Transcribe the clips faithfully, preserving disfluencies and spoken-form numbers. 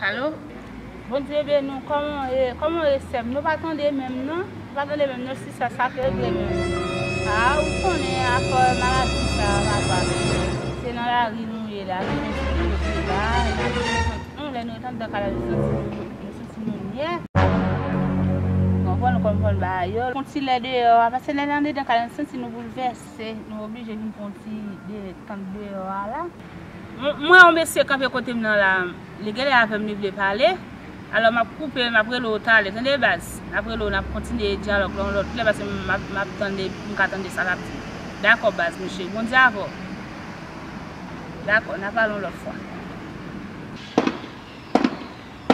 Alo? Bondye beni w. Kòman w ye? Kòman w ye, sè m? Nou pa tande menm non. Nou pa tande menm non, sista, sa k regle menm? A, ou konnen afè maladi sa a, papa. Se nan lari nou ye la, nou kote la. Nou, lè nou ret anndan kay la, nou santi nou, nou santi nou nyè. Konprann, konprann bagay yo. Yon ti lè deyò a, paske lè n anndan kay la, nou santi nou boulvèse, nou oblije vin pran yon ti detant deyò a la. Mwen, mwen, yon mesye kanpe kote m nan la, li genlè avè m, li vle pale. Alò, m ap koupe, m ap rele w talè, tande, baz? M ap rele w, n ap kontinye dyalòg la yon lòt lè, paske m ap, m ap tande, m ka tande sa l ap di. Dakò, baz, mouche. Bondye avè w. Dakò, n a pale yon lòt fwa.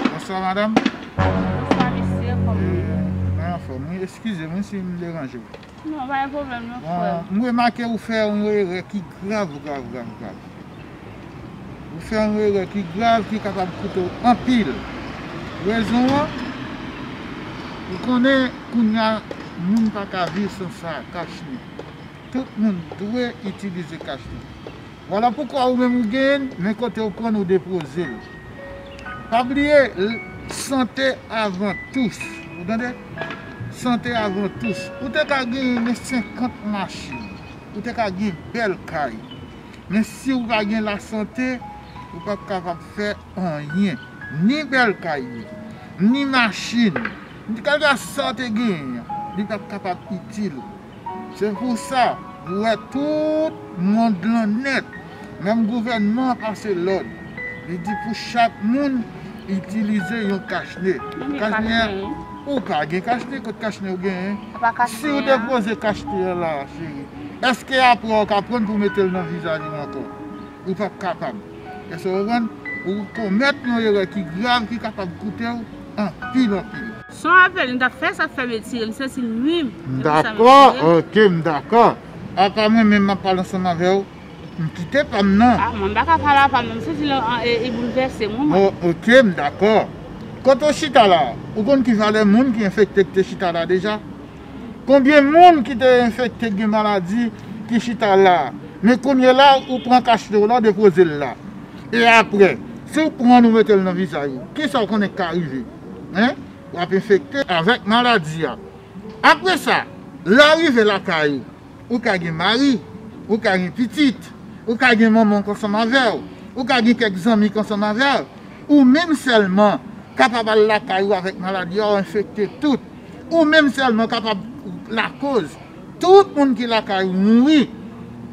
Bonswa, madanm. Bonswa, mesye, kòman w ye? Eh, mwen anfòm, wi. Eskize m, wi, si m deranje w. Non, pa gen pwoblèm, non, frè m. Bon, m remake ou fè yon erè ki grav, grav, grav, grav. Ou fè yon erè ki grav, ki kapab koute w anpil. Rezon an, ou konnen kounye a, moun pa ka viv san sa, kachnen. Tout moun dwe itilize kachnen. Vwala poukwa ou menm ou genyen l, men kote ou pran l, ou depoze l. Pa bliye, l-, sante avan tous. Ou tande? Sante avan tous. Ou te ka genyen men senkant machin. Ou te ka gen bèl kay. Men si ou pa gen lasante, ou p ap kapab fè anyen. Ni bèl kay yo, ni machin, ni kèlkeswa sa w te genyen an, li p ap kapab itil. Se pou sa, ou wè tout mond lan nèt, menm gouvènman an pase lòd. Li di pou chak moun itilize yon kachne. Kachne an, ou pa gen kachne, kot kachne ou genyen? Si ou depoze kachne an la, cheri, èske apre w ka pran l pou w mete l nan vizaj ou ankò? Ou p ap kapab. Èske w konprann? Ou komèt yon erè ki grav ki kapab koute w anpil, anpil. Son apèl, m t ap fè sa, fè m etire, m santi l nwi m. M dakò, ok, m dakò. Apa mwen menm m ap pale ansanm avè w, m kite pa m nan. A, mwen m pa ka pale apa m, m santi l, e, e boulvèse m, wi, mwen. Bon, ok, m dakò. Kote w chita la, ou konn ki valè moun ki enfekte ki te chita la deja? Konbyen moun ki te enfekte, ki gen maladi, ki chita la? Men kounye la, ou pran kachne w la, ou depoze l la. E apre, si w pran l, ou mete l nan vizaj ou, kisa w konnen k ka rive? Hein? W ap enfekte avèk maladi a. Apre sa, lè w rive lakay ou, ou ka gen mari, ou ka gen pitit, ou ka gen manman k ansanm avè w, ou ka gen kèk zanmi k ansanm avè w, ou menm sèlman kapab al lakay ou avèk maladi a, w enfekte tout. Ou menm sèlman kapab lakoz tout moun ki lakay ou mouri.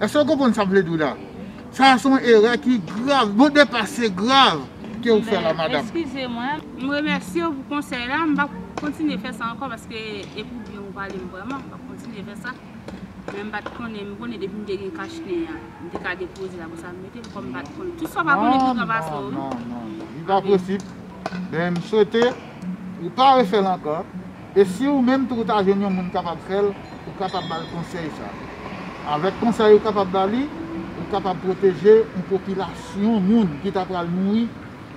Èske w konprann sa m vle di w la? Sa a se yon erè ki grav, bon, depase grav ke w fè la, madanm. Eskize mwen, m remèsye w pou konsèy la, m p ap kontinye fè sa ankò paske e pou byen ou pale m vrèman, m p ap kontinye fè sa. Men m pa t konnen, m konnen depi m te gen kachne a, m te ka depoze la konsa m mete l, kòm m pa t konnen. Tout sa w pa konnen pi gran pase w, wi. Non, non, non, non, li pa posib. Men m swete ou pa refè l ankò. E si ou menm tou ou ta jwenn yon moun kapab fè l, ou kapab ba l konsèy sa. Avèk konsèy ou kapab ba li, ou kapab pwoteje yon popilasyon moun ki ta pral mouri.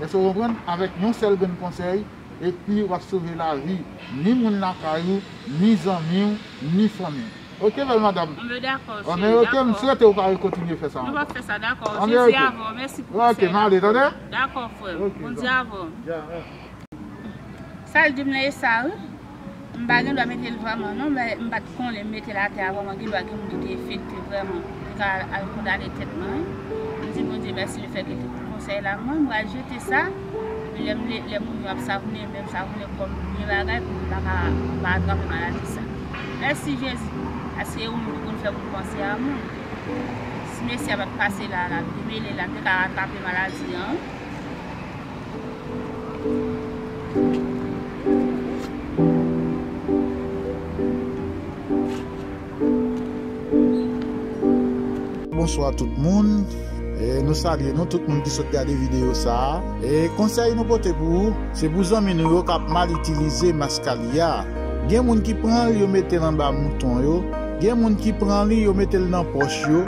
Èske w konprann? Avèk yon sèl grenn konsèy, epi w ap sove lavi ni moun lakay ou, ni zanmi w, ni fanmi w. Ok, bèl madanm? Anben, dakò, cheri, dakò. Anben, ok, m swete ou pa rekontinye fè sa ankò. Nou p ap fè sa, dakò. Jezi avè w, mèsi pou konsèy la. Ok, m ale, tande? Dakò, frè m. Ok, Bondye avè w. Sa l di m la, e sa, wi. M pa gen dwa mete l vrèman, non, men m pa t konnen m mete l atè a vrèman, gen dwa gen moun ki te enfekte vrèman. Li ka al, al kondane tèt mwen, wi. M di Bondye mèsi lefètke li te pote konsèy la, mwen, m pral jete sa. Epi lè m le-, lè moun yo ap savounen, menm savounen kòm byen bagay, pou m pa ka, pa atrape maladi sa. Mèsi, Jezi, paske ou menm ki konn fè moun panse a moun. Si mesye a pa t pase la, la, li mele la, m te ka atrape maladi an, wi. Bonswa tout moun. E, nou salye nou, tout moun ki sot gade videyo sa a. E, konsèy nou pote pou ou, se pou zanmi nou yo k ap mal itilize maskali a. Gen moun ki pran l, yo mete l anba mouton yo. Gen moun ki pran li, yo mete l nan pòch yo.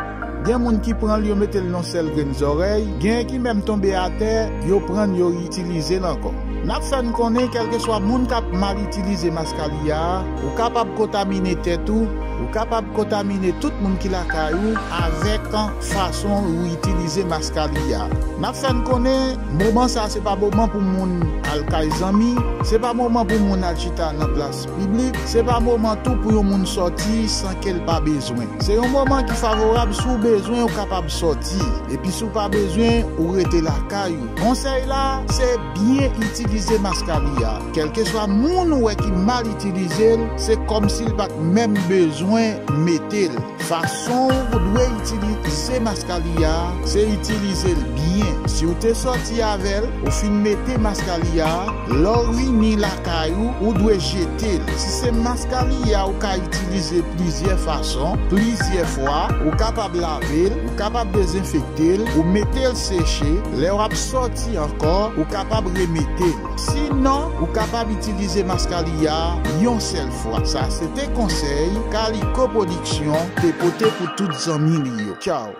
Gen moun ki pran l, yo mete l nan sèl grenn zòrèy. Gen ki menm tonbe atè, yo pran l, yo itilize l ankò. N ap fè n konnen, kèlkeswa moun k ap mal itilize maskali a, ou kapab kontamine tèt ou, ou kapab kontamine tout moun ki lakay ou avèk fason ou itilize maskali a. N ap fè n konnen, moman sa a se pa moman pou moun al kay zanmi, se pa moman pou moun al chita nan plas piblik, se pa moman tou pou yon moun sòti san ke l pa bezwen. Se yon moman ki favorab, si w bezwen, ou kapab sòti. Epi si w pa bezwen, ou rete lakay ou. Konsèy la, se byen itilize maskali a. Kèlkeswa moun ou wè ki mal itilize l, se kòmsi l pa t menm bezwen mete l. Fason ou dwe itilize maskali a, se itilize l byen. Si w te sòti avè l, ou fin mete maskali a, lè w vini lakay ou, ou dwe jete l. Si se maskali a, ou ka itilize plizyè fason, plizyè fwa, ou kapab lave l, ou kapab dezenfekte l, ou mete l seche, lè w ap sòti ankò, ou kapab remete l. Sinon, ou kapab itilize maskali a yon sèl fwa. Sa se te konsèy Kaliko Pwodiksyon te pote pou tout zanmi li yo. Tchaw!